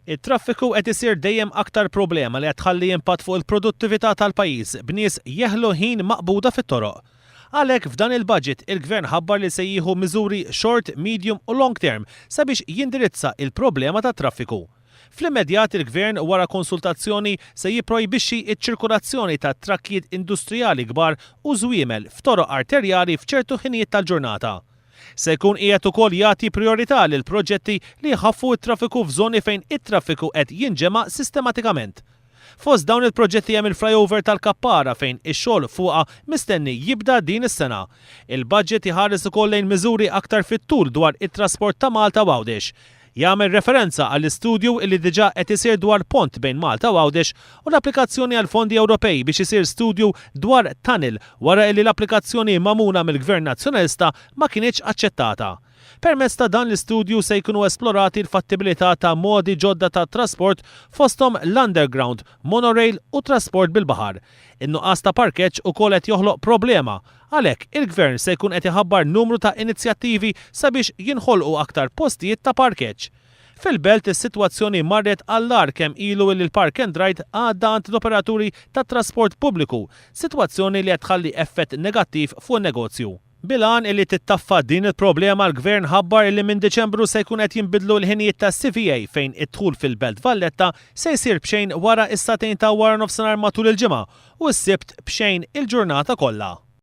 It-traffiku qed isir dejjem aktar problema li qed tħalli impatt fuq il-produttività tal-pajjiż b'nies jeħlu ħin maqbuda fit-toroq. Għalhekk f'dan il-budget il-Gvern ħabbar li se jieħu miżuri short, medium u long term sabiex jindirizza il-problema tat-traffiku. Fl-immedjat il-Gvern wara konsultazzjoni se jipprojbixxi ċ-ċirkulazzjoni ta' trakkijiet industrijali kbar u żwiemel f'toroq arterjali f'ċertu ħinijiet tal-ġurnata. Se jkun qiegħed ukoll jagħti prijorità lil proġetti li jħaffu t-traffiku f'żoni fejn it-traffiku qed jinġema' sistematikament. Fost dawn il-proġetti hemm il-flyover tal-Kappara fejn ix-xogħol fuqha mistenni jibda din is-sena. Il-budget iħares ukoll lejn miżuri aktar fit-tul dwar it-trasport ta' Malta u Għawdex. Jagħmel referenza għall-istudju li diġà qed isir dwar pont bejn Malta u Għawdex u l-applikazzjoni għal fondi Ewropej biex isir studju dwar tunnel wara illi l-applikazzjoni magħmula mill-Gvern Nazzjonalista ma kinitx aċċettata. Permezz ta' dan l-istudju se jkunu esplorati l-fattibilità ta' modi ġodda ta' trasport fosthom l-underground, monorail u trasport bil-baħar. In-nuqqas ta' parkeġġ ukoll qed joħloq problema. Għalhekk, il-Gvern se jkun qed iħabbar numru ta' inizjattivi sabiex jinħolqu aktar postijiet ta' parkeġġ. Fil-Belt is-sitwazzjoni marret għall-agħar kemm ilu illi l-park and ride għadda għand l-operaturi tat-trasport pubbliku, sitwazzjoni li qed tħalli effett negattiv fuq in-negozju. Bil-għan illi tittaffa din il-problema l-Gvern ħabbar illi minn Diċembru se jkun qed jinbidlu l-ħinijiet tas-CVA fejn id-dħul fil-Belt Valletta se jsir b'xejn wara s-sagħtejn ta' waranofsinhar matul il-ġimgħa u s-Sibt b'xejn il-ġurnata kollha.